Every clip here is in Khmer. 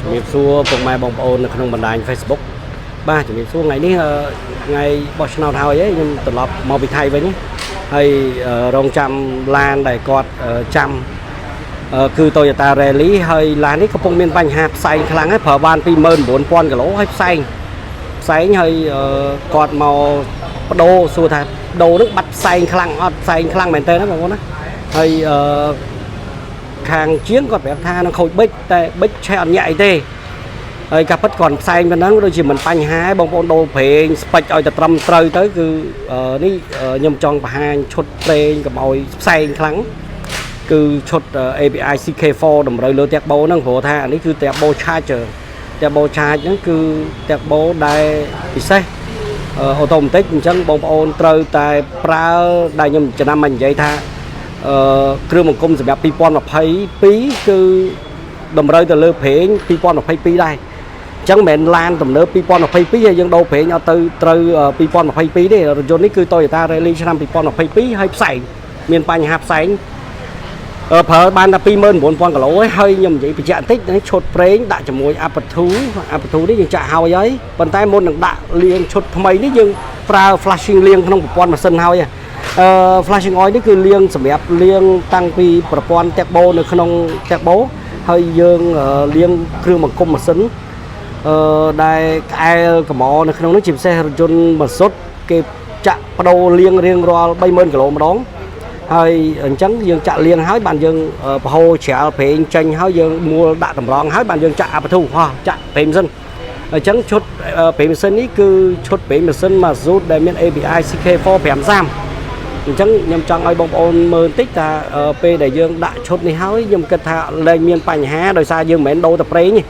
ជំរាបសួរពុកម៉ែបងប្អូននៅក្នុងបណ្ដាញ Facebook បាទជំរាបសួរថ្ងៃនេះថ្ងៃបោះឆ្នោតហើយខ្ញុំត្រឡប់មកពីថៃវិញហើយរងចាំឡានដែលគាត់ចាំគឺ Toyota Rally ហើយឡាននេះកំពុងមានបញ្ហាផ្សែងខ្លាំងហើយប្រើបាន29,000គីឡូហើយផ្សែងផ្សែងហើយគាត់មកបដូរសួរថាដូរនឹងបាត់ផ្សែងខ្លាំងអត់ផ្សែងខ្លាំងមែនតើណាបងប្អូនណាហើយអឺ ខាងជាងគាត់ប្រាប់ថានឹងខូចប៊ិចតែប៊ិចឆេះអត់ញាក់អីទេហើយការពិតគាត់ផ្សែងប៉ុណ្ណឹងដូចជាមិនបញ្ហាបងប្អូនដូរប្រេងស្ពេចឲ្យតែត្រឹមត្រូវទៅគឺនេះខ្ញុំចង់បង្ហាញឈុតប្រេងកុំឲ្យផ្សែងខ្លាំងគឺឈុត API CK4 តម្រូវលើ turbo ហ្នឹងព្រោះថាអានេះគឺ turbo charger turbo charge ហ្នឹងគឺ turbo ដែលពិសេស automatic អញ្ចឹងបងប្អូនត្រូវតែប្រើដែលខ្ញុំចំណាំមកនិយាយថា គ្រឿងបង្គុំសម្រាប់2022គឺតម្រូវទៅលើប្រេង2022ដែរអញ្ចឹងមិនមែនឡានទំនើប2022ហើយយើងដូរប្រេងអត់ទៅត្រូវ2022ទេរថយន្តនេះគឺ Toyota Rally ឆ្នាំ2022ហើយផ្សែងមានបញ្ហាផ្សែងប្រើបានតែ29,000គីឡូហើយខ្ញុំនិយាយបញ្ជាក់បន្តិចនេះឈុតប្រេងដាក់ជាមួយ Apertu Apertu នេះយើងចាក់ហើយហើយប៉ុន្តែមុននឹងដាក់លាងឈុតថ្មីនេះយើងប្រើ flushing លាងក្នុងប្រព័ន្ធម៉ាស៊ីនហើយ flashing oil នេះគឺលាងសម្រាប់លាងតាំងពីប្រព័ន្ធ turbo នៅក្នុង turbo ហើយយើងលាងគ្រឿងបង្គុំម៉ាស៊ីនដែលក្អែលកម្រនៅក្នុងនោះជាពិសេសរថយន្តម៉ាស៊ុតគេចាក់បដូរលាងរៀងរាល់30,000គីឡូម្ដងហើយអញ្ចឹងយើងចាក់លាងហើយបានយើងប្រហូរច្រាលប្រេងចេញហើយយើងមួលដាក់តម្រងហើយបានយើងចាក់អាបធូហោះចាក់ប្រេងម៉ាស៊ីនអញ្ចឹងឈុតប្រេងម៉ាស៊ីននេះគឺឈុតប្រេងម៉ាស៊ីន Mazut ដែលមាន API CK4 53អញ្ចឹងខ្ញុំចង់ឲ្យបងប្អូនមើលបន្តិចថាពេលដែលយើងដាក់ឈុតនេះហើយខ្ញុំគិតថាលែងមានបញ្ហាដោយសារយើងមិនមែនដូរតែប្រេងទេ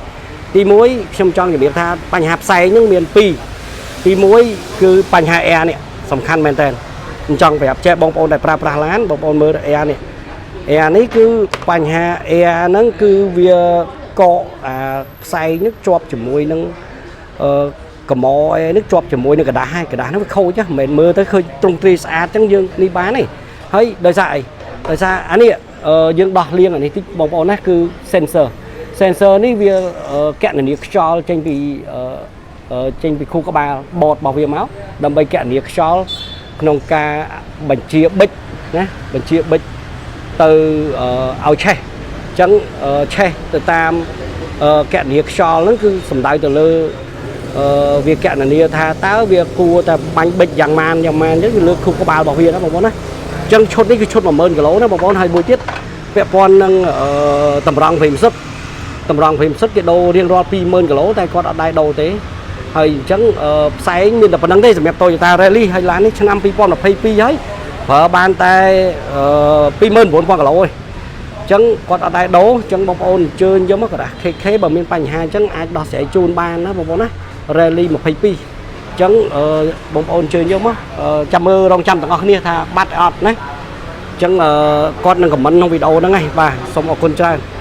ទី1ខ្ញុំចង់ជម្រាបថាបញ្ហាផ្សែងហ្នឹងមាន2ទី1គឺបញ្ហា air នេះសំខាន់មែនតើខ្ញុំចង់ប្រាប់ចេះបងប្អូនដែលប្រើប្រាស់ឡានបងប្អូនមើល air នេះ air នេះគឺបញ្ហា air ហ្នឹងគឺវាកកអាផ្សែងហ្នឹងជាប់ជាមួយនឹងអឺកម្រអីនេះជាប់ជាមួយនឹងក្រដាសហើយក្រដាសហ្នឹងវាខូចហ្នឹងមិនមែនមើលទៅឃើញទ្រង់ទ្រាយស្អាតចឹងយើងនេះបានទេហើយដោយសារអីដោយសារអានេះយើងដោះលាងអានេះតិចបងប្អូនណាគឺ sensor sensor នេះវាកណនាខ្យល់ចេញពីចេញពីខួរក្បាលបតរបស់វាមកដើម្បីកណនាខ្យល់ក្នុងការបញ្ជាប៊ិចណាបញ្ជាប៊ិចទៅឲ្យឆេះអញ្ចឹងឆេះទៅតាមកណនាខ្យល់ហ្នឹងគឺសំដៅទៅលើវាកណនាថាតើវាគួរតែបាញ់ប៊ិចយ៉ាងម៉ានយ៉ាងម៉ានអញ្ចឹងវាលើខួរក្បាលរបស់វាណាបងប្អូនណាអញ្ចឹងឈុតនេះគឺឈុត10000គីឡូណាបងប្អូនហើយមួយទៀតពាក់ព័ន្ធនឹងតម្រង់ព្រេងសុទ្ធតម្រង់ព្រេងសុទ្ធគេដូររៀងរាល់20000គីឡូតែគាត់អត់ដែរដូរទេហើយអញ្ចឹងផ្សែងមានតែប៉ុណ្្នឹងទេសម្រាប់ Toyota Rally ហើយឡាននេះឆ្នាំ2022ហើយប្រើបានតែ29,000គីឡូឯងអញ្ចឹងគាត់អត់ដែរដូរអញ្ចឹងបងប្អូនអញ្ជើញយកមកក្រដាស KK បើមានបញ្ហាអញ្ចឹងអាចដោះស្រាយជូនបានណាបងប្អូនណា Rally 22អញ្ចឹងបងប្អូនអញ្ជើញយកមកចាំមើលរងចាំទាំងអស់គ្នាថាបាត់អត់ណាអញ្ចឹងគាត់នឹង comment ក្នុងវីដេអូហ្នឹងឯងបាទសូមអរគុណច្រើន។